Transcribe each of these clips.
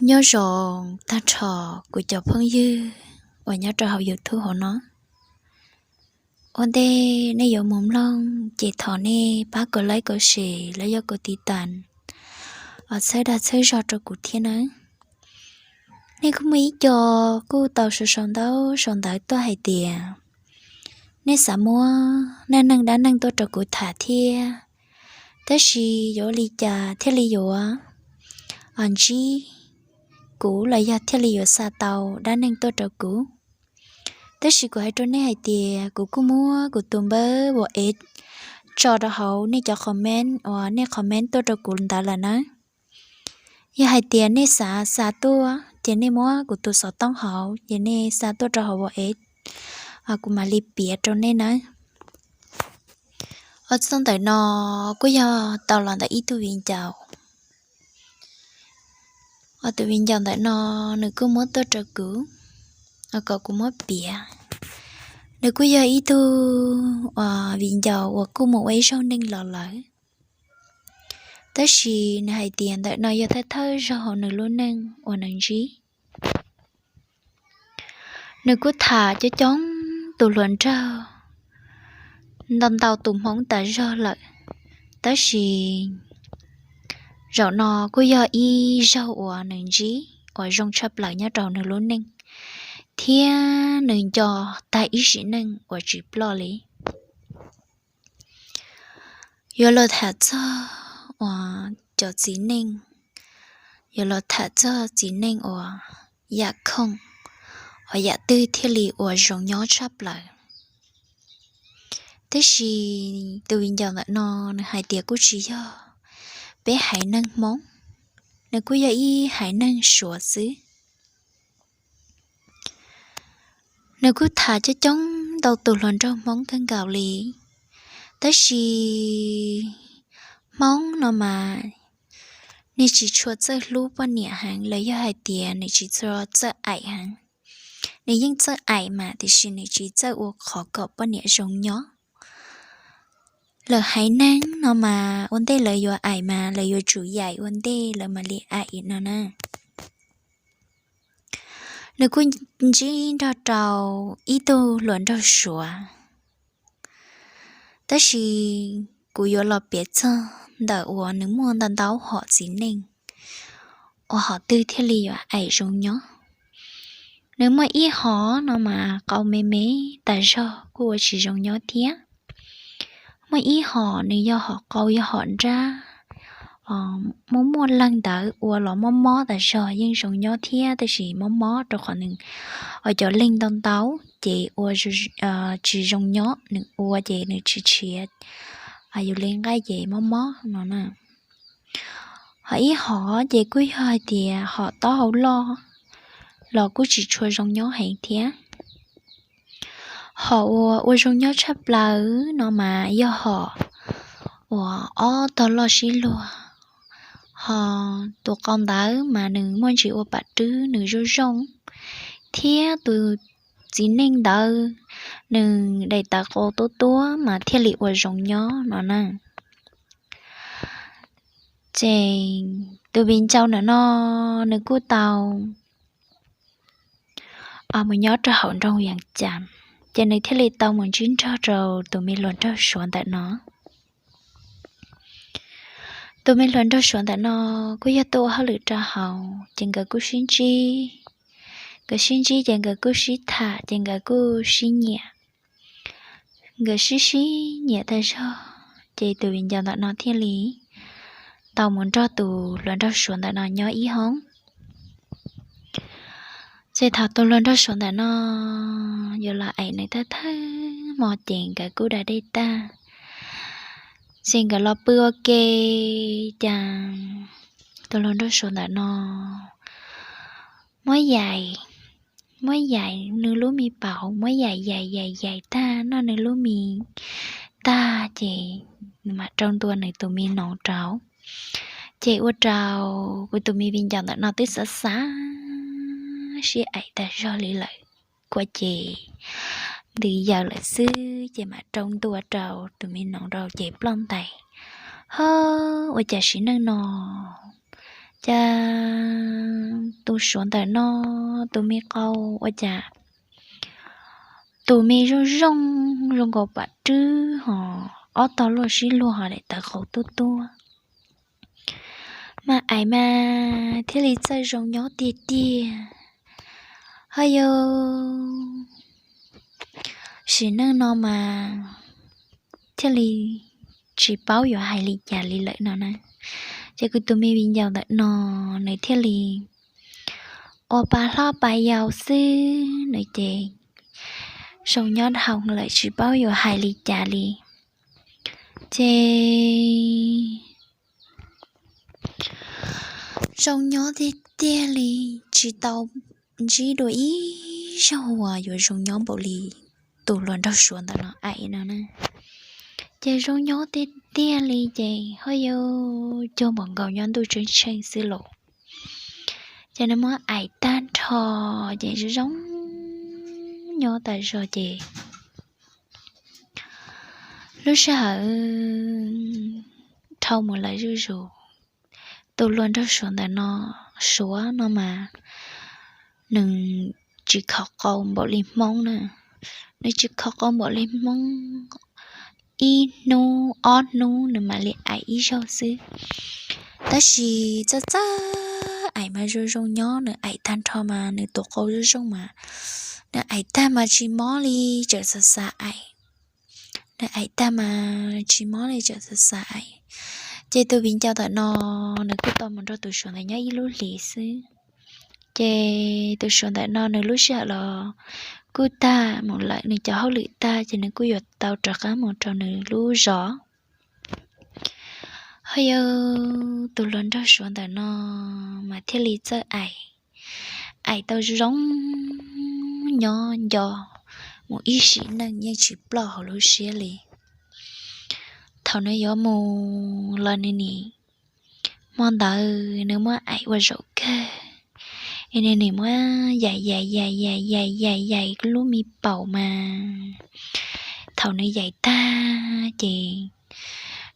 Nyob zoo tag nrho kuv cov phooj ywg uas nyob rau hauv YouTube hauv no. Ua ntej nej yuav mus mloog ces thov nej pab kaum like kaum share los yog kaum tiv tas, txhawb dag txhawb zog rau kuv thiab nawb. Nej kuj muaj ib co kuj tau sau sau ntawv sau ntawv tuaj hais tias nej xav muab neej neeg dab neeg tuaj rau kuv tham thiab, tab sis yuav ua li cas thiaj li yuav ntsib kuv los yog thiaj li yuav xa tau dab neeg tuaj rau kuv. Tab sis kuv hais rau nej hais tias kuv kuj muab kuv tus npawb WhatsApp tso rau hauv nej cov comment uas nej comment tuaj rau kuv ntawd lawm nawb. Yog hais tias nej xav xa tuaj ces nej muab kuv tus xov tooj hauv ces nej xa tuaj rau hauv WhatsApp, kuv mam li piav rau nej nawb. Ua txuj ntawm no kuj yog tau los ntawm ib tug viv ncaus, ua tus viv ncaus ntawm no nws kuj muab tuaj rau kuv kom kuv muab piav. Nws kuj yog ib tug viv ncaus uas kuj mus ua ib zaug neej los lawm, tab sis nws hais tias ntawm no yog thawj thawj zaug hauv nws lub neej uas nws ntsib. Nws kuj tham coob coob tus hluas nraug, ntau ntau tus hmoob tas zog lawm, tab sis zaum no kuj yog ib zaug uas nws ntsib uas zoo tshaj plaws nyob rau nws lub neej, thiab nws nco tag ib sim neej uas tsis ploj li. Yuav los tham txog uas cov txiv neej, yuav los tham txog txiv neej uas yam khoom, uas yam twg thiaj li uas zoo nyob tshaj plaws. Tab sis tus viv ncaus ntawm no nws hais tias kuj tsis yog peb haiv neeg hmoob, nws kuj yog ib haiv neeg suav xwb. Nws kuj tham coob coob ntau tus hluas nraug hmoob kawg nkaus li, tab sis hmoob no mas nws tsis tshua txawj hlub poj niam heev los yog hais tias nws tsis txawj aim heev. Nws yeej txawj aim mas tiam sis nws tsis txawj ua qhov kom poj niam zoo nyob. Lawv haiv neeg no mas ua ntej lawv yuav aim mas lawv yuav tsum yaim ua ntej lawv mam li aim no na. Nws kuj ntsib nrog rau ib tug hluas nraug suav, tab sis kuv yuav los piav txog ntawm uas nws muaj ntau ntau hom txiv neej uas hom twg thiaj li yuav aim zoo nyob. Nws muaj ib hom no mas qau me me tas zog kuj ua tsis zoo nyob thiab. Muaj ib hom nws yog hom qau yog hom nrab, muaj muaj leeg ntawd ua los mob mob tas zog yeej zoo nyob thiab, tab sis mob mob rau qhov nws ua cov leeg ntau ntau ces ua tsis zoo nyob, nws ua ces nws tsis tshiav, yus li nqaij ces mob mob no na. Hom ib hom ces kuj yog hais tias hom taub hau loj los kuj tsis tshua zoo nyob heev thiab. Hom uas ua zoo nyob tshaj plaws no mas yog hom uas ob tog loj sib luag, hos tus qau ntawd mas nws muaj ntsis ua pam rwb nws zoo zoo, thiab tus txiv neej ntawd nws daim tawv qau tuab tuab mas thiaj li ua zoo nyob no na. Ces tus viv ncaus ntawm no nws kuj tau mus nyob rau hauv nroog Vias Cas, ces nws thiaj li tau mus ntsib nrog rau tus me hluas nraug suav ntawm no. Tus me hluas nraug suav ntawm no kuj yog tuaj ua hauj lwm rau hauv, ces nkawd kuj sib ntsib. Nkawd sib ntsib ces nkawd kuj sib tham, ces nkawd kuj sib nyiam. Nkawd sib sib nyiam tag zog, ces tus viv ncaus ntawm no thiaj li tau mus nrog tus hluas nraug suav ntawm no nyob ib hoob. Ces thaum tus hluas nraug suav ntawm no yuav los aim nws thawj thawj hmo ces nkawd kuj da dej tag, ces nkawd los pw ua ke, ces tus hluas nraug suav ntawm no muab yaim, muab yaim nws lub me paum, muab yaim yaim yaim yaim tag noj nws lub me tag ces nws mam rau ntua nws tus me noov rau. Ces ua rau kuv tus me viv ncaus ntawm no twb xav xav sib aim tag zog li lawm, kuv ces ntws yaws lawm xwb ces mam rau ntua rau tus me noov rau ces ploj ntais. Ho, ua cas sim neej no cas Suav ntawm no tus me qau ua cas tus me zoo zoo zoo nkaus pam rwb ho ob tog luaj sib luag ho daim tawv qau tuab tuab. Mas aim mas thiaj li txawj zoo nyob tiag tiag. Ho yog sim neej no mas thiaj li tsis paub yuav hais li cas li lawm no na. Ces kuv tus me viv ncaus ntawm no nws thiaj li ua pa hlob pa yau xwb nws ces zoo nyob dhau lawm tsis paub yuav hais li cas li. Ces zoo nyob tiag tiag li, tsis tau ntsib dua ib zaug uas yuav zoo nyob npaum li tus hluas nraug Suav ntawm no aim no na. Ces zoo nyob tiag tiag li ces ho yog cuag npaum nkaus nyob ntuj tseeb tsheej xwb los. Ces nws muab aim tag nrho ces zoo zoo nyob tas zog ces lub sij hawm dhau mus lawm zuj zus, tus hluas nraug Suav ntawm no, Suav no mas nws tsis khov qau npaum li Hmoob na. Nws tsis khov qau npaum li Hmoob, ib hnub ob hnub nws mam li aim ib zaug xwb. Tab sis txawj txawj aim mas zoo zoo nyob, nws aim tag nrho mas nws tus qau zoo zoo mas nws aim tag mas tsis mob li, tseem xav xav aim. Nws aim tag mas tsis mob li, tseem xav xav aim. Ces tus viv ncaus ntawm no nws kuj tau mus nrog tus Suav ntawm nyob ib lub hlis xwb. Ces tus Suav ntawm no nws lub sij hawm los kuj tag mus lawm, nws cov hauj lwm tag ces nws kuj yuav tau rov qab mus rau nws lub zos. Ho yog tus hluas nraug Suav ntawm no mas thiaj li txawj aim, aim tau zoo nyob nco mus ib sim neej yeej tsis ploj hauv lub siab li. Thaum nws yuav mus los nws nim, hmo ntawd nws muab aim ua zaum kawg, es nws nim muab yaim yaim yaim yaim yaim yaim yaim lub me paum mas thaum nws yaim tag ces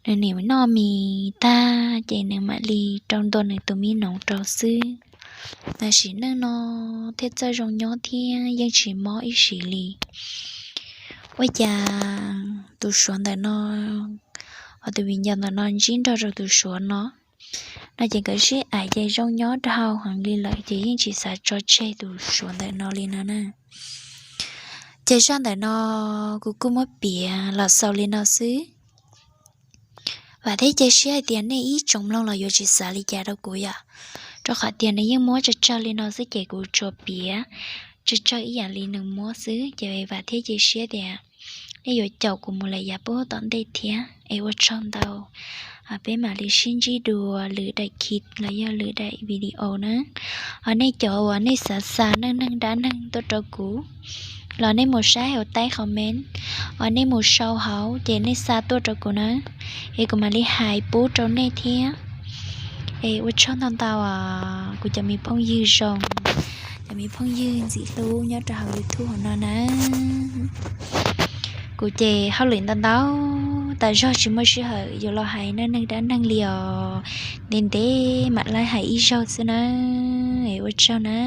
nws nim noj mis tag ces nws mam li rau ntua nws tus me noov rau xwb. Tam sim neej no thiaj txawj zoo nyob thiab yeej tsis mob ib sim li. Ua cas tus Suav ntawm no, ho tus viv ncaus ntawm no ntsib nrog rau tus Suav no, no ces nkawd sib aim ces zoo nyob dhau heev li lawm ces yeej tsis xav tso tseg tus Suav ntawm no li no na. Ces zaj ntawm no kuv kuj muab piav los xaus li no xwb. Vam thiab cia siab hais tias nej ib tsoom mloog los yuav tsis xav li cas rau kuv yom, rau qhov tias nws yeej muab tsawg tsawg li no xwb ces kuv tsuas piav tsawg tsawg ib yam li nws muab xwb. Ces vam thiab cia siab tias nej yuav caum kuv mus lawm yav puag tom ntej thiab es ua tsaug ntau. Peb mam li sib ntsib dua lwm daim khi los yog lwm daim video na. Ho nej cov uas nej xav xa neej neeg dab neeg tuaj rau kuv los nej mus saib hauv taib comment, ho nej mus sau hauv ces nej xa tuaj rau kuv na, es kuv mam li hais pub rau nej thiab. Es ua tsaug ntau ntau os kuv cov me phooj ywg zoo, cov me phooj ywg ntxim hlub nyob rau hauv YouTube hauv no na. Kuv ces hauj lwm ntau ntau, tas zog tsis muaj sij hawm yuav los hais neej neeg dab neeg li os. Ntev ntev mam li hais ib zaug xwb na. Es ua tsaug na.